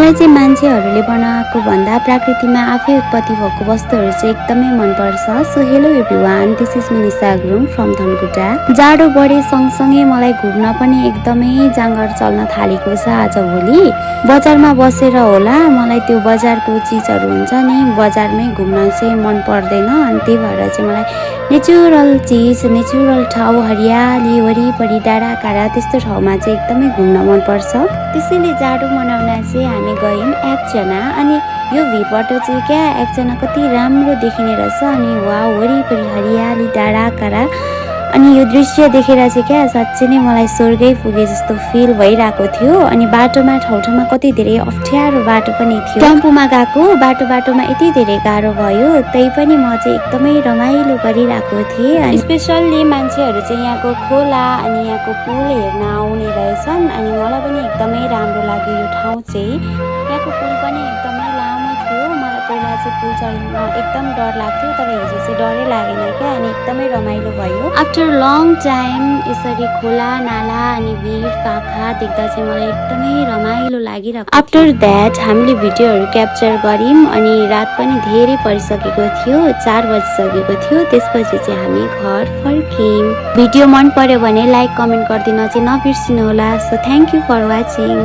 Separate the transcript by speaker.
Speaker 1: मलाई चाहिँ मान्छेहरूले बनाएको भन्दा प्रकृतिमा आफै उत्पत्ति भएको वस्तुहरू चाहिँ एकदमै मनपर्छ। So hello everyone, this is me Nisha Gurung from Dhankuta. जाडो बढे सँगसँगै मलाई घुम्न पनि एकदमै जाँगर चल्न थालेको छ आजभोलि। बजारमा बसेर होला, मलाई त्यो बजारको चिजहरू हुन्छ नि, बजारमै घुम्न चाहिँ मन पर्दैन। अनि त्यही भएर चाहिँ मलाई नेचुरल चिज, नेचुरल ठाउँ, हरियाली वरिपरि डाँडाकाँडा त्यस्तो ठाउँमा चाहिँ एकदमै घुम्न मनपर्छ। त्यसैले जाडो मनाउन चाहिँ हामी गयौँ एकजना। अनि यो भिउबाट चाहिँ क्या एकजना कति राम्रो देखिने रहेछ। अनि वा वरिपरि हरियाली डाँडाकाँडा, अनि यो दृश्य देखेर चाहिँ क्या साँच्चै नै मलाई स्वर्गै पुगे जस्तो फिल भइरहेको थियो। अनि बाटोमा ठाउँमा कति धेरै अप्ठ्यारो बाटो पनि थियो। टेम्पोमा गएको बाटोमा यति धेरै गाह्रो भयो, त्यही पनि म चाहिँ एकदमै रमाइलो गरिरहेको थिएँ। अनि स्पेसल्ली मान्छेहरू चाहिँ यहाँको खोला अनि यहाँको पुल हेर्न आउने रहेछन्। अनि मलाई पनि एकदमै राम्रो लाग्यो यो ठाउँ चाहिँ। यहाँको पुल पनि एकदमै लामो थियो। मलाई पहिला चाहिँ पुल चढ्न एकदम डर लाग्थ्यो, तर हिजो चाहिँ डरै लागेन क्या। अनि एकदमै रमाइलो भयो। आफ्टर लङ टाइम यसरी खोला नाला अनि भिर पाखा देख्दा चाहिँ मलाई एकदमै रमाइलो लागिरहेको। आफ्टर द्याट हामीले भिडियोहरू क्याप्चर गऱ्यौँ। अनि रात पनि धेरै परिसकेको थियो, 4 बजिसकेको थियो। त्यसपछि चाहिँ हामी घर फर्क्यौँ। भिडियो मन पर्यो भने लाइक कमेन्ट गरिदिन चाहिँ नबिर्सिनु होला। So thank you for watching.